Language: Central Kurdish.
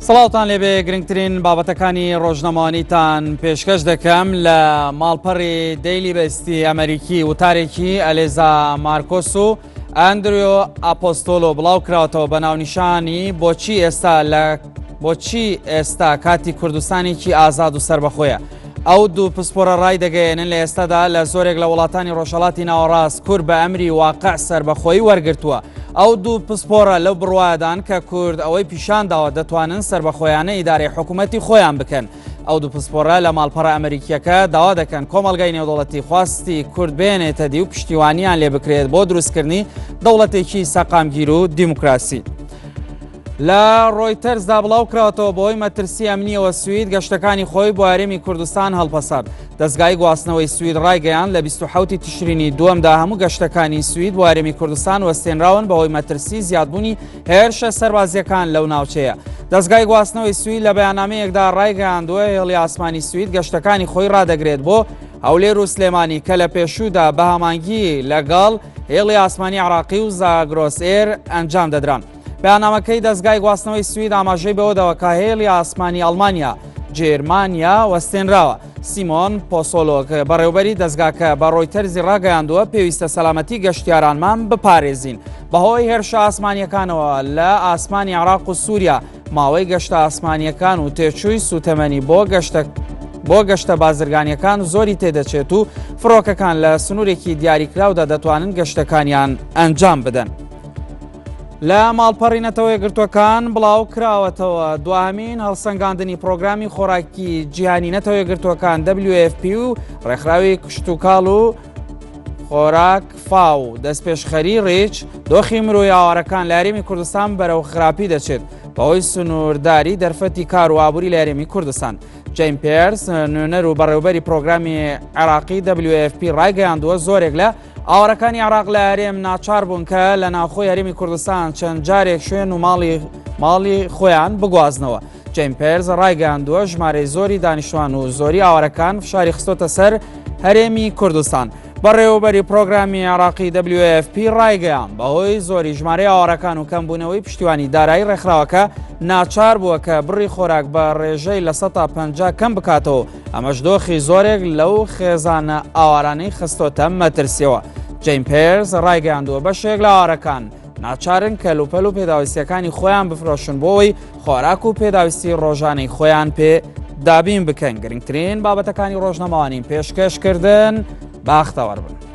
سڵاوتان لێبێ گرنگترین بابەتەکانی ڕۆژنامەوانیتان پێشکەش دەکەم لە ماڵپەڕی دەیلی بەستی ئەمریکی وتارێکی ئەلێزا مارکۆس و ئەندریۆ ئاپۆستۆلۆ بڵاو کراوەتەوە بە ناونیشانی بۆچی ئێستا لە بۆچی ئێستا کاتی کوردستانێکی ئازاد و سربەخۆیە. ئەو دوو پسپۆرە ڕایدەگەیەنن لە ئێستادا لە زۆرێک لە وڵاتانی ڕۆژهەڵاتی ناوەڕاست کورد بە ئەمری واقع سەربەخۆیی وەرگرتووە. ئەو دوو پسپۆرە لەو بڕوایەدان کە کورد ئەوەی پیشان داوە دەتوانن سەربەخۆیانە ئیدارەی حکوومەتی خۆیان بکەن. ئەو دوو پسپۆرە لە ماڵپەڕە ئەمریکییەکە داوا دەکەن کۆمەڵگای نێودەوڵەتی خواستی کورد بێنێتە دی و پشتیوانیان لێ بکرێت بۆ دروستکردنی دەوڵەتێکی سەقامگیر و دیموکراسی. لە ڕۆیتەرزدا بڵاوکراوەتەوە بەهۆی مەترسی ئەمنیەوە سوید گەشتەکانی خۆی بۆ هەرێمی کوردستان هەڵپەسارد. دەزگای گواستنەوەی سوید ڕایگەیاند لە 27 تشرینی دووەمدا هەموو گەشتەکانی سوید بۆ هەرێمی کوردستان وەستێنراون بەهۆی مەترسی زیادبوونی هێرشە سەربازیەکان لەو ناوچەیە. دەزگای گواستنەوەی سوید لە بەیاننامەیەکدا ڕایگەیاندووە هێڵی ئاسمانی سوید گەشتەکانی خۆی ڕادەگرێت بۆ هەولێر و سلێمانی کە لە پێشوودا بە هەمانگی لەگەڵ هێڵی ئاسمانی عراقی و زاگرۆس ئێر ئەنجام دەدران. بەیاننامەکەی دەزگای گواستنەوەی سوید ئاماژەی بەوەداوە کە هێڵی ئاسمانی ئەڵمانیا جێرمانیا وەستێنراوە. سیمۆن پۆسۆلۆک بەڕێوبەری دەزگاکە بە ڕۆیتەرزی ڕاگەیاندووە پێویستە سەلامەتی گەشتیارانمان بپارێزین بەهۆی هێرشە ئاسمانیەکانەوە لە ئاسمانی عراق و سووریا ماوەی گەشتە ئاسمانیەکان و تێچووی سوتەمەنی بۆ گەشتە بۆ گەشتە بازرگانیەکان زۆری تێدەچێت و فڕۆکەکان لە سنوورێکی دیاریکراودا دەتوانن گەشتەکانیان ئەنجام بدەن. لە ماڵپەڕی نەتەوە یەکگرتووەکان بڵاو کراوەتەوە دواهەمین هەڵسەنگاندنی پرۆگرامی خۆراکی جیهانی نەتەوە یەکگرتووەکان WFP و ڕێکخراوی کشتوکاڵ و خۆراک فاو دەستپێشخەری ڕیچ دۆخی مرۆی ئاوارەکان لە هەرێمی کوردستان بەرەو خراپی دەچێت بەهۆی سنوورداری دەرفەتی کار و ئابووری لە هەرێمی کوردستان. جەیم پێرس نوێنەر و بەڕێوبەری پرۆگرامی عێراقی WFP ڕایگەیاندووە زۆرێک لە ئاوارەکانی عێراق لە هەرێم ناچار بوون کە لە ناوخۆی هەرێمی کوردستان چەند جارێک شوێن و ماڵی ماڵی خۆیان بگوازنەوە. جەیم پێرز ڕایگەیاندووە ژمارەی زۆری دانیشتوان و زۆری ئاوارەکان فشاری خستۆتە سەر هەرێمی کوردستان. بەڕێوەبەری پرۆگرامی عێراقی WFP ڕایگەیان بەهۆی زۆری ژمارەی ئاوارەکان و کەمبوونەوەی پشتیوانی دارایی ڕێکخراوەکە ناچار بووە کە بڕی خۆراک بە ڕێژەی 50% کەم بکاتەوە ئەمەش دۆخی زۆرێک لەو خێزانە ئاوارانەی خستۆتە مەترسیەوە. جەیم پێرز ڕایگەیاندووە بەشێک لە ئاوارەکان ناچارن کەلوپەل و پێداویستیەکانی خۆیان بفرۆشن بۆ ئەوەی خۆراک و پێداویستی ڕۆژانەی خۆیان پێ دابین بکەن گرنگترین بابەتەکانی ڕۆژنامەوانیم پێشکەشکردن باختەوەر بن.